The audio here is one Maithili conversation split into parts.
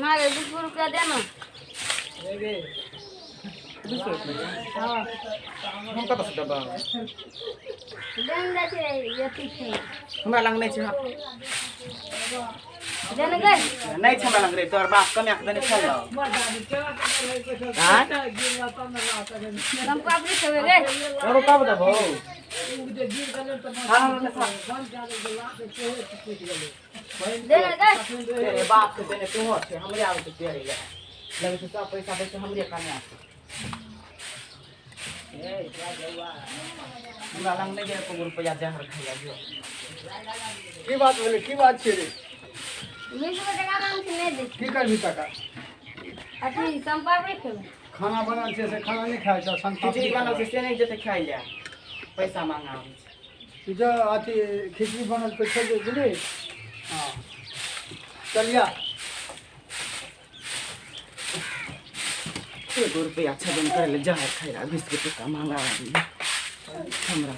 ना रे 20 रुपया दे ना। 20 रुपया? हाँ। हम कतऽसँ देबै? दे ने छै अथी छै। हमरा लग नहि छै। दे ने गै। नहि छै हमरा लग रे, तोहर बाप कमाए कऽ देने छलौ। आँय? हम पापड़ी खेबै गे। तोरो कब देबौ? हाँ, दे ने गै। तेरे बाप के देने तोहर छै, हमरे आबै छै तेरे लए। लगै छै सब पैसा दै छै हमरे कमाए कऽ। हमरा लग नहि एको रुपैआ, जहर खाइया जो। की बात भेलै? की बात छै रे? 20 टका मांग छै, नहि दे। की करबही टका? अथी सोनपापड़ी खेबै। खाना बनल छै से खाना नहि खाइ छौ? खिचड़ी बनल छै से नहि जेतै खाइ लए, पैसा मांगा आबै छै। जो अथी खिचड़ी बनल छै छोड़ि दे, बुझली? हँ, चलिया। एगो रुपैआ छेबे नहि करै लए, जहर खाइ लए 20 गो टका मांगा आबै हमरा।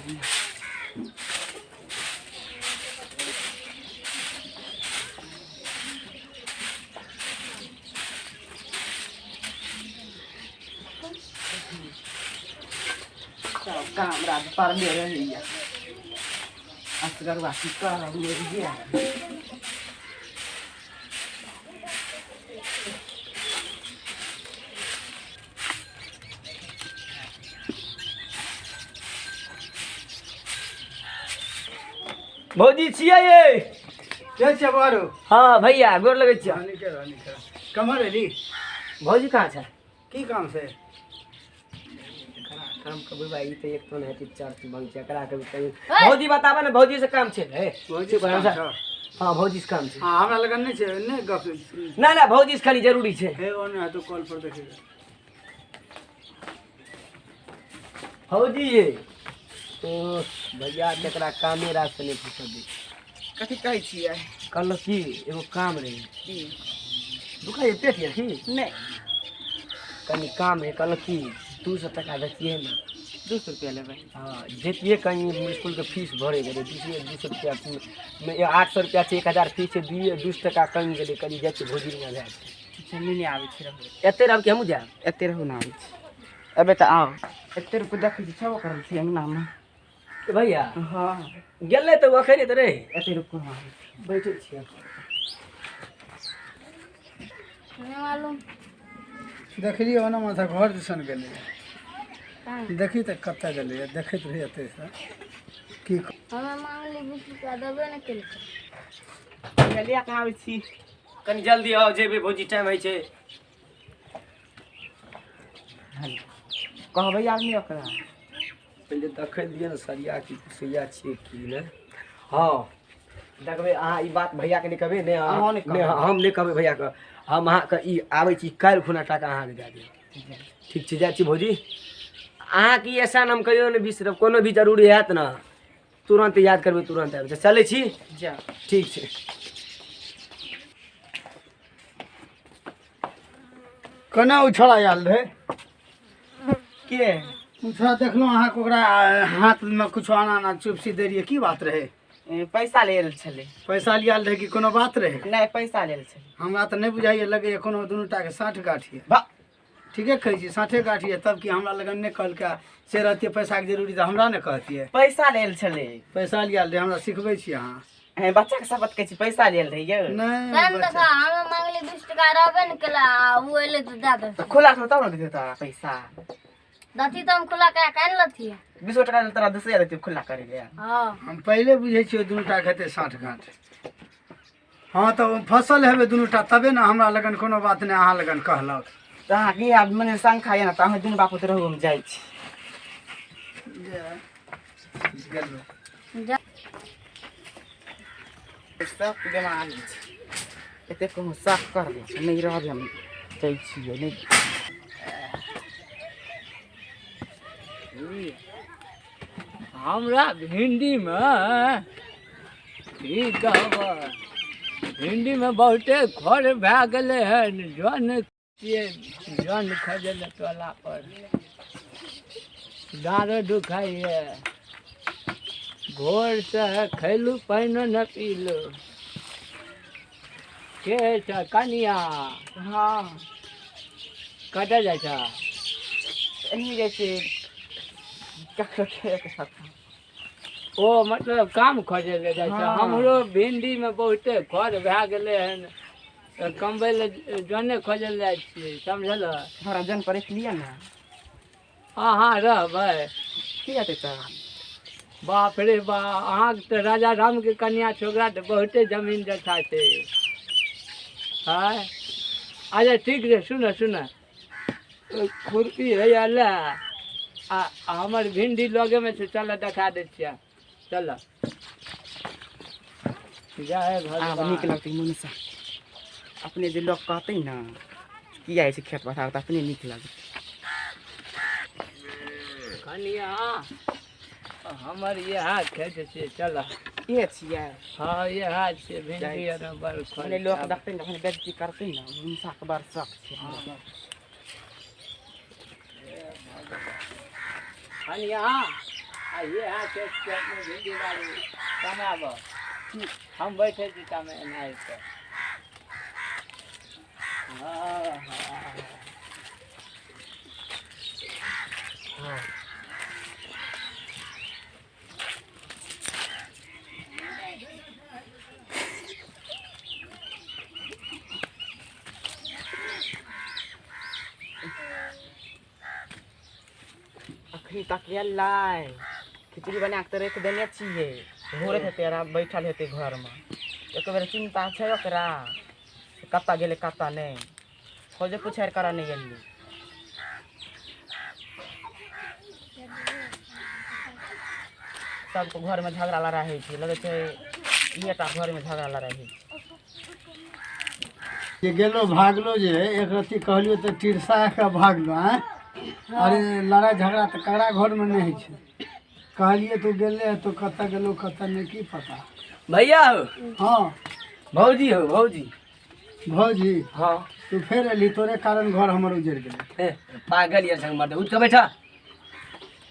सब काम राज पड़ले रहैया, असगरुआ की करब मरि गेल। भौजी छियै ये? के छै बारू? हाँ भैया, गोर लगै छियै। नीके रह, नीके रह। कमर एली? भौजी कहाँ छै? की काम से? एकरा काम के बुझबा, ई तऽ एक तो नहि हेतै, चर्च बंग छै। एकरा के कहीं भौजी बताबऽ ने, भौजी से काम छै हे। भौजी से काम छौ? हाँ, भौजी से काम छै। हाँ, हमरा लगन नहि छै नहि गप। ना ना, भौजी से खाली जरूरी छै। हे, ओने हेतौ, कॉल पर देखी। भौजी ये तो भैया के एकरा कामे राज से नहि फुर्सत दै छै। कथी कहै छियै? कहलक की एगो काम रहै। की? दुखाइए पेट यऽ की? नहि। कनि काम रहै, कहलक की 200 टका दैतियै ने। 200 रुपया लेबै? हाँ, जैतियै कहीं, इसकुलके फीस भरे गेलै। 200 रुपया, 800 रुपया छै, 1000 फीस छै, 200 टका कमि गेलै। कनि जाइ छियै भौजी लग भए जेतै। अच्छा, लेने आबै छी, रहू। एते रहब कि हमहूँ जायब? एते रहू ने, आबै छी। एबै तऽ आउ, एते रुपये देखै छी, छेबो करल छी अङ्गनामे। ए भैया। हँ। गेलै तऽ ओ अखने तऽ रहै। एते रुकू, हम आबै छी। बैठै छियै। नहि मालूम। देखलियै ओना माथा घर दिसन गेलै। कहाँ? देखी तऽ कतऽ गेलै, देखैत रही एतैसँ की। हमे मांगली 20 रुपया, देबे नहि केलकै। लिया कऽ आबै छी। कनि जल्दी आउ, जेबै भौजी, टाइम होइ छै। कहबै आदमी ओकरा। पहिले देखै दिअ ने सरिया की कुसैया छियै की नहि। हँ, देखबै अहाँ ई बात भैयाके नहि कहबै ने। अहाँ नहि नहि। कहबै। हम नहि कहबै भैयाके। हम अहाँके ई आबै छी काल्हि खुना, टाका अहाँके दए देब। ठीक छै, जाइ छी भौजी। अहाँके ई एहसान हम कहियो नहि बिसरब। कोनो भी जरूरी हैत ने, तुरन्त याद करबै, तुरन्त आबि जायब। चलै छी। जा। ठीक छै। केना ओ छोड़ा आयल रहै? के? ओ छोड़ा देखलहुँ अहाँके, ओकरा हाथमे किछो आना आना चुपसी दै रहियै, की बात रहै? ए, पैसा लेल छलै। पैसा लियाल रहै कि कोनो बात रहै? नहि, पैसा लेल छलै। हमरा तऽ नहि बुझाइए, लगैए कोनो दुनू टाके साँठ गाँठ यऽ। बा। ठीके कहै छी, साँठे गाँठ यऽ तब कि हमरा लगन नहि कहलकै से रहतियै पैसाके जरूरी तऽ हमरा नहि कहतियै। पैसा लेल छलै। पैसा लियाल रहै? हमरा सिखबै छी अहाँ? हे, बच्चाके शपथ कहै छी, पैसा लेल रहै यौ। नहि। तहन देखा, हमे मांगली 20 टका, रहबे नहि केला आ ओ एलै तऽ दए दे। तऽ खुला छौ तब ने देतै तोरा पैसा। दथी तऽ हम खुला कए कऽ आनि लथियै। 20 टका तोरा 10 देतै खुला करै लए? हँ। हम पहिले बुझै छियै दुनू टाके हेतै साँठ गाँठ। हँ, तऽ फसल हेबै दुनू टा तबे ने। हमरा लगन कोनो बात नहि, अहाँ लगन कहलक। तऽ अहाँके आब मने शंखा यऽ ने, तऽ अहाँ दुनू बापूत रहू, हम जाइ छी। गेलहुँ। जा। सब बेमारी छै, एते कहूँ साफ करबै छै, नहि रहबै, हम जाइ छियै। नहि, हमरा भिंडीमे की कहबै, भिंडीमे बहुते खर भए गेलै हन। जन छियै, जन खजलै टोला पर, डाँड़ो दुखाइए। भोरसँ खयलहुँ, पानिओ नहि पीलहुँ। के छै कनिया? हाँ। कतऽ जाइ छ? एनी जाइ छै ककरो खेत साथ। ओ मतलब काम खोजै लए जाइ छै? हाँ। हमरो भिंडीमे बहुते खर भए गेलै हन, तऽ कमबै लए जने खोजै लए जाइ छियै, समझल? हमरा जन पर रखि लिअ ने। अहाँ रहबै? की हेतै तऽ? बाप रे बा, अहाँके तऽ राजा रामके कनिया छै, ओकरा तऽ बहुते जमीन जथा छै। आँय, अच्छा ठीक छै। सुनऽ सुनऽ, खुरपी हैया लए आ हमर भिंडी लगेमे छै, चलऽ देखा दै छियै, चलऽ। जय आब नीक भगवान। लगतै मनुष्य अपने जे लोक कहतै ने किया जाइ छै खेत पथार, तऽ अपने नीक लगतै। कनिया, हमर इएह खेत छियै, चलऽ। इहे छियै? हँ, इएह छियै भिंडी आर बड़। अपने लोक देखतै ने, अपने बेइज्जती करतै ने। मनुष्यके बड़ शौक छै हमरा। कनिया, आ इएह खेत छियै अपने भिंडी बाड़ी, कमाबऽ, हम बैठे छी तामे एनाहिते। हँ हँ। अखनी तक एलै? खिचड़ी बना कऽ तऽ राखि देने छियै, घूरैत हेतै आराम, बैठल हेतै घरमे। एक बेर चिन्ता छै ओकरा, कतऽ गेलै कतऽ नहि, खोजे पुछारि करऽ नहि एलै। सबके घरमे झगड़ा लड़ाइ होइ छै, लगै छै इहे टा घरमे झगड़ा लड़ाइ होइ छै। जे गेलो भागलो, जे एक रत्ती कहलियो तऽ टिरसा के भागलो। आँय, अरे लड़ाइ झगड़ा तऽ ककरा घरमे नहि होइ छै? कहलियै तू गेले, तू कतऽ गेलो कतऽ नहि, की पता। भैया हो। हाँ। भौजी हो, भौजी। भौजी। हाँ। तू फेर एली? तोरे कारण घर हमर उजड़ गेलै। ए, पागल यार संग मत उठ के बैठा।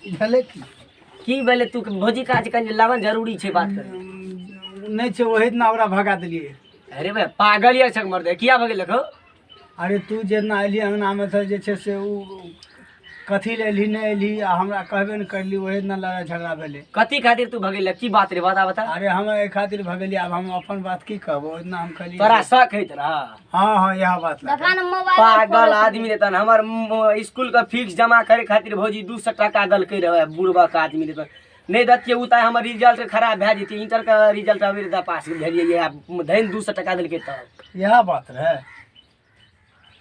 भेलै की? की भेलै? तू भौजी काज कनि लावन जरूरी छै बात करे। नहि छै, ओहि दिना ओकरा भगा देलियै। अरे भाई, पागल यार संग मर्द किया भगेलक हो? अरे तू जेना एली अंगनामे तऽ जे छै से ओ कथी लए एलही नहि एलही, आ हमरा कहबे नहि करली, ओहि दिना लड़ाइ झगड़ा भेलै। कथी खातिर तू भगेलक? की बात रे, बता बता। अरे हम एहि खातिर भगेलियै, आब हम अपन बात की कहबो, ओहि दिना हम कहलियै। तोरा शक होइत रह? हाँ हाँ, इएह बात लए। तखन मोबाइल। पागल आदमी रे, तहन हमर स्कूल के फीस जमा करे खातिर भौजी 200 टाका देलकै रहे। बुढ़बक आदमी रे, तहन नहि दैतियै ओ तऽ हमर रिजल्ट खराब भए जैतियै। इंटर के रिजल्ट अबे तऽ पास भेलियै, धनि 200 टाका देलकै तब। इएह बात रहै।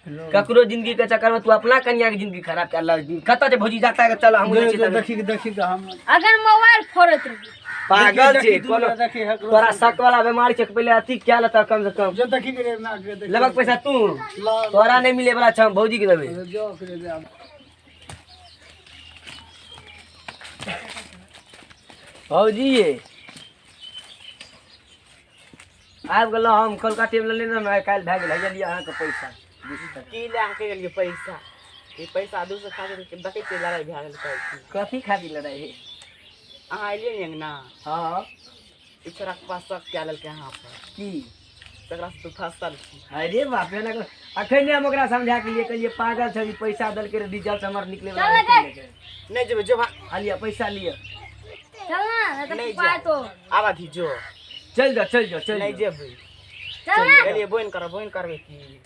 ककरो जिंदगी के चक्कर में तू अपना कन्या के जिंदगी खराब कर लग। कतऽ छै भौजी? जाता है, चल हम जो- जो देखी देखी के हम अगर मोबाइल फोड़ैत रही। पागल छै। देखी, कोनो देखी, देखी, तोरा शक वाला बीमारी छै, पहिले अथी क्या लेता कम से कम। जो देखी के रे, ना के देखी। लेबक पैसा तू? ला- तोरा नहीं मिले वाला छै, हम भौजी के देबै। जो ओकरे दे आब। भौजी ये आबि गेलहुँ हम, कलका टेम लेने ने, काल्हि भए गेल। हैया लिअ अहाँके पैसा, 20 टका। की लए अहाँके गेलियै पैसा? ई पैसा 200 खातिर देखै छियै लड़ाइ भए गेल काल्हि। कथी खातिर लड़ाइ हे? अहाँ एलियै ने अंगना। हाँ। ई छोड़ाके पास शक कए लेलकै अहाँ पर। की? तकरा से तू फसल छी। अरे बाप रे, एना अखन हम ओकरा समझा के लिए कहलियै, पागल छै, ई पैसा देलकै रे, रिजल्ट हमर निकले वाला चल रहै। नहि जेबै, जो भाग। आ लिअ पैसा लिअ। चल ना, नहीं तो नहीं पाए जाओ। तो आब अथी जो। चलि जाओ, चलि जाओ, चलि नहि जाओ। जेबै। चल ना। गेलियै बोइन करब, बोइन करबै की?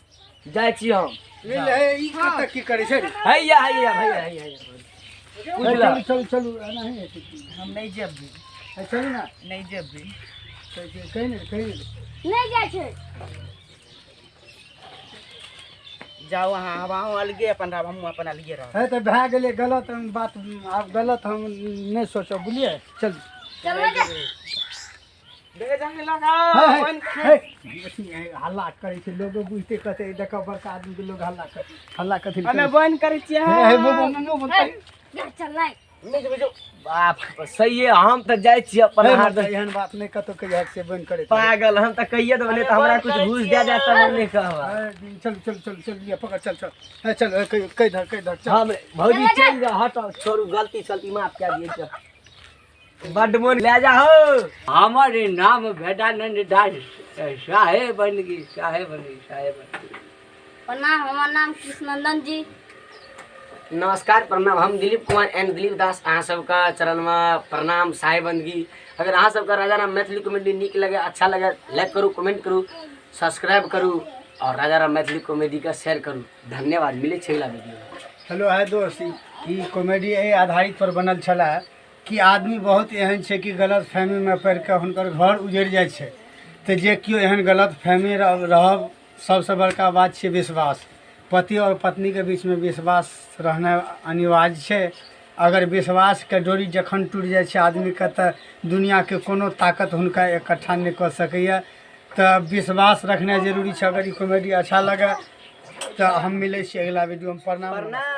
जाइ छी हम। ले ले, ई कतऽ की करै छै रे? हैया हैया भैया, हैया हैया। बुझला? चलू चलू चलू, एना ही हेतै की? हम नहि जेबै। हे, चलू ना। नहि जेबै। कही ने, कही ने। नहीं जाइ छै। जाउ अहाँ, आब अहूँ अलगे अपन रहब, हमहूँ अपन अलगे रहब। हे, तऽ भए गेलै गलत हम बात, आब गलत हम नहि सोचब, बुझलियै? चलू। चल ना जा। देखै जाने लगा। हे, हे, बोइन। हे, अथी, हे, हल्ला करै छै, लोगो बुझते कहतै, देखऽ बड़का आदमीके लोग हल्ला कर, हल्ला कथी लए हमे करै छै? बोइन करै छियै। हे, हे, मुँह मुँह मुँह हे, जा चल ना। नहि जेबै, जो। बाप सही, हम तऽ जाइ छी अपन हे, हाथ। मतलब एहन बात नहि कतौ कहिया से बन्द करै छै। पागल, हम तऽ कहिए देबै, नहि तऽ हमरा कुछ घूस दए जायत तब हम नहि कहब। हे, चलू चलू चलू चलू, लिअ पकड़, चल चल, हे चल, हे, कहि कहि धर, कहि धर, चल। हम भौजी चलि जाउ, हटो, छोड़ू, गलती सलती माफ कए दियै। चल। बड्ड मोन लए जाहो। हमर ई नाम भेदानंद दास साहेब बनगी, साहेब बनगी, साहेब बनगी। प्रणाम, हमर नाम कृष्णनंदन जी। नमस्कार, प्रणाम। हम दिलीप कुमार एंड दिलीप दास अहाँ सबके चरणमे प्रणाम, साहेब बंदगी। अगर अहाँ सबके राजा राम मैथिली कॉमेडी नीक लगे, अच्छा लगे, लाइक करू, कमेंट करू, सब्सक्राइब करू और राजा राम मैथिली कॉमेडी के शेयर करू। धन्यवाद, मिलै छै अगिला वीडियो। हेलो हाय दोस्त, ई कॉमेडी एहि आधारित पर बनल छलै कि आदमी बहुत एहन छै कि गलत फहमीमे पड़ि कऽ हुनकर घर उजड़ि जाइ छै। तऽ जे केओ एहन गलत फहमी रहब, सबसँ बड़का बात छै विश्वास। पति आओर पत्नीके बीचमे विश्वास रहनाइ अनिवार्य छै। अगर विश्वासके डोरी जखन टूटि जाइ छै आदमीके, तऽ दुनिआँके कोनो ताकत हुनका इकट्ठा नहि कऽ सकैए। तऽ विश्वास रखनाइ जरूरी छै। अगर ई कॉमेडी अच्छा लगै तऽ हम मिलै छी अगिला वीडियोमे। प्रणाम। प्रणाम।